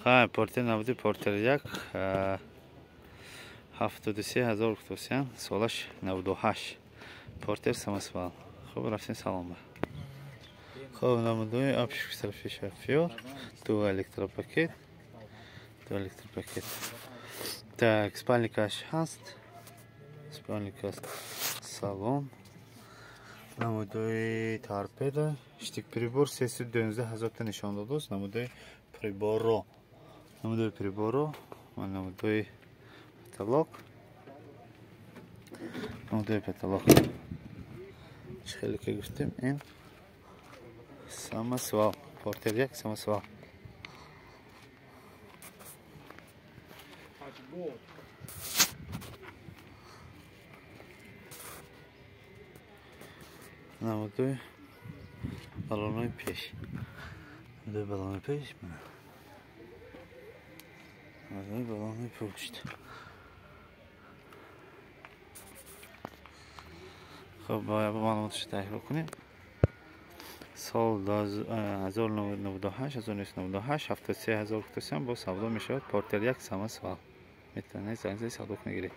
Хай, Портер набуди Портер 1 73 000 гуфтосиян, солаш 98. Портер самосвал. Хуб, рафтем салон ба. Хуб, намудои обшивки шофёр, ду электропакет, ду электропакет. Так, спальникаш ҳаст. Спальник аст. Салон. Намудои торпеда, штик прибор 312 000 та нишон додааст. Намудои приборро. Намудои приборро ва намудои потолок. Намудои потолок. Чӣ хеле ки гуфтем, ин самосвал. Портер 1 самосвал. Намудои баллонои пеш. Намудои баллонои пеш. Намудои баллонои пушт. Хуб, бояд маълумоташ таҳия кунем. Сол 1998, 1998, 73 000 гуфтасиям, бо савдо мешавад. Портер 1 самосвал. Метавонед занг зани, савдо кунед, гиред.